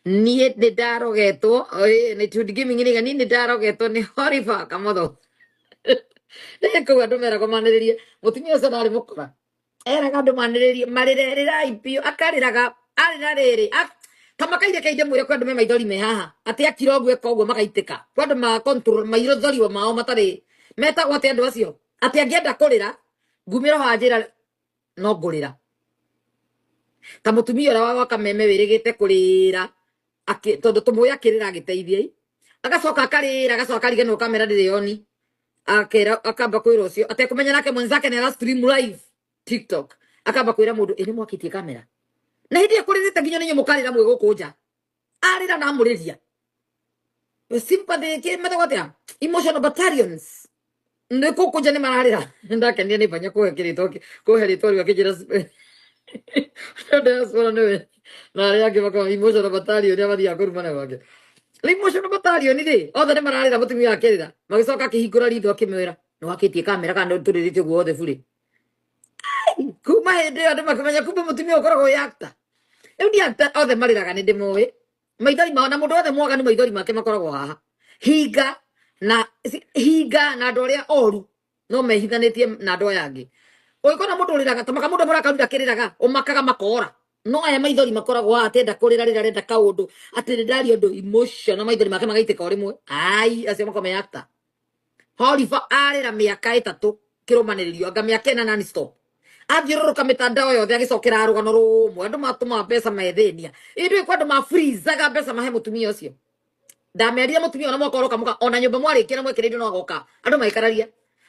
Niĩ nĩ ndarogetwo, ĩĩ, nĩ Tude Gaming nĩga niĩ nĩ ndarogetwo nĩ Horiba Kamotho. Nĩ kũu andũ meragwo manĩrĩrie mũtumia ũcio ndarĩ mũkora, eraga andũ manĩrĩrie marĩre, rĩrai biũ, akarĩraga arĩra rĩrĩ ta makaire kainde mwĩre kwĩ andũ me maithori me haha atĩ akira ũguo eka ũguo magaitĩka, kwĩ andũ ma control maithori mao matarĩ metagwo atĩ andũ acio atĩ angĩenda kũrĩra ngumĩra haha njĩra no ngũrĩra ta mũtumia ũrĩa wa gwaka meme wĩrĩgĩte kũrĩra tondũ tũmũĩ akĩrĩra agĩteithia i agacoka akarĩra agacoka akariganĩrwo kamera ndĩrĩ oni akera akamba kwĩra ũcio atekũmenya nake mwenzake nĩ ara stream live TikTok, akamba kwĩra mũndũ ĩ nĩ mwakĩtie kamera na hĩndĩ ĩyo kũrĩrĩte nginya nĩ inyuĩ mũkarĩra mwĩ gũkũ nja arĩra na amũrĩria sympathy kĩ metagwo atĩa, emotional battalions nĩ gũkũ nja nĩ mararĩra. Ndakenire nĩ banya kũhe kĩrĩtwa kũhe rĩtwa rĩu akĩnjĩra diaspora nĩwe na arĩa angĩ makoragwo emotional battalion arĩa mathiaga kũrumana gwake. Rĩu emotional battalion rĩ othe nĩ mararĩra mũtumia akĩrĩra magĩcoka akĩhingũra ritho akĩmwĩra nĩ wakĩtie kamera kana nĩ tũrĩrĩte ũguo othe burĩ. Kuma hĩndĩ ĩyo andũ makĩmenya kumbe mũtumia ũkoragwo wĩ actor. Rĩu ni actor othe marĩraga nĩ ndĩmoĩ maithori mao na mũndũ wothe mwaganu maithori make makoragwo haha hinga na hinga na andũ arĩa oru no mehithanĩtie na andũ aya angĩ. Ũngĩkona mũndũ ũrĩraga ta maka mũndũ mũrakaru ndakĩrĩraga ũmakaga makora no aya maithori makoragwo haha atĩ enda kũrĩra rĩrĩa arenda kaũndũ atĩ nĩ ndaria ũndũ emotion na maithori make magaitĩka o rĩmwe ai acio makoragwo me actor. Horiba arĩra mĩaka 3 kĩrũmanĩrĩrio anga mĩaka 4 non stop athiũrũrũka mĩtandao yothe agĩcokera rũgano rũmwe andũ matũmaga mbeca methĩnia ithuĩ kwa andũ ma freezaga mbeca mahe mũtumia ũcio ndamerire mũtumia ona mwaka ũroka mũka ona nyũmba mwarĩkia na mwekĩrĩirio no agoka andũ magĩkararia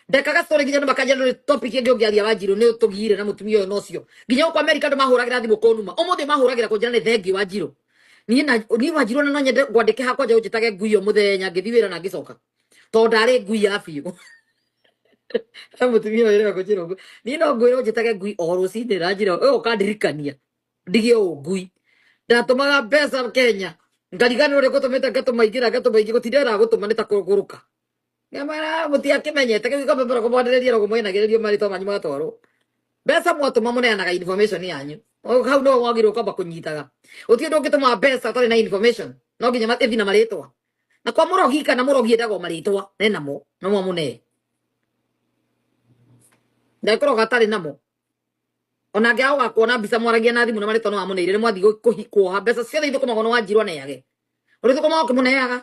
ndekaga story nginya andũ makanjĩra ndũrĩ topic ĩngĩ ũngĩaria Wanjirũ nĩ ũtũgire na mũtumia ũyũ na ũcio nginya gũkũ Amerika andũ mahũragĩra thimũ kũnuma ũmũthĩ mahũragĩra kũnjĩra nĩ thengiũ Wanjirũ niĩ na niĩ Wanjirũ ona no nyende ngwandĩke hakwa nja ũnjĩtage ngui o mũthenya ngĩthiĩ wĩra na ngĩcoka tondũ ndarĩ ngui ya biũ. He mũtumia ũyũ ũreka kũnjĩra ũguo niĩ no ngwĩre ũnjĩtage ngui o rũcinĩ na njĩra ũyũ ũkandirikania ndige ũũ ngui ndatũmaga mbeca Kenya ngariganĩrwo nĩ ngũtũmĩte ngatũma ingĩ na ngatũma ingĩ gũtindĩra gũtũma nĩ ta kũgũrũka Nĩmara mũtiakĩmenyete kĩu gĩkombe mũroko mwanĩrĩria rogo mwenagĩrĩrio marĩtwa manyu magatwarwo mbeca mwatũma mũneanaga information yanyu. O, hau no wagĩrĩirwo kwamba kũnyitaga gũtirĩ ũndũ ũngĩtũma mbeca ũtarĩ na information no nginya ĩthiĩ na marĩtwa na kwa mũrogi kana mũrogi endagwo marĩtwa nenamo no mwamũne ndekũroga atarĩ namo ona angĩaga gũgakuona mbica mwaragia na thimũ na marĩtwa no amũneire nĩ mwathiĩ kuoha mbeca ciothe ithũkũmagwo nĩ Wanjirũ aneage ũrĩthũkũmaga ũkĩmũneaga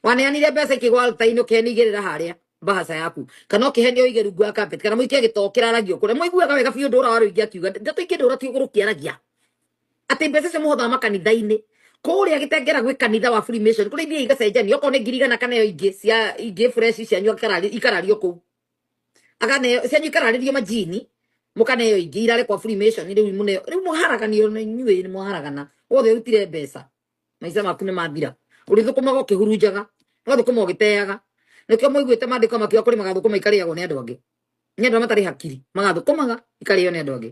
waneanire mbeca ikĩgwa altar-inĩ ũkĩhenigĩrĩra harĩa mbahaca yaku kana ũkĩhenio ũige rungu wa carpet kana mũikie gĩtoo kĩraragio kũrĩa mũiguaga wega biũ ndũra wa rũingĩ akiuga ndeto ingĩ ndũra ti ũgũrũkĩaragia atĩ mbeca icio mũhothaga makanitha-inĩ kũrĩa gĩtengera gwĩ kanitha wa Freemason kũrĩa ithiĩ igacenjanio okorwo nĩ 100,000 kana ĩyo ingĩ cia ingĩ fresh cianyu ikarario kũu akaneo cianyu ikararĩrio majini mũkaneo ingĩ irare kwa Freemason rĩu mũneo rĩu mũharaganio na inyuĩ nĩ mwaharagana wothe ũrutire mbeca maica maku nĩ mathira ũrĩthũkũmaga ũkĩhurunjaga ũgathũkũma ũgĩteaga nĩkĩo mũiguĩte maandĩko makiuga kũrĩ magathũkũma ikarĩagwo nĩ andũ angĩ nĩ andũ arĩa matarĩ hakiri magathũkũmaga ikarĩo nĩ andũ angĩ.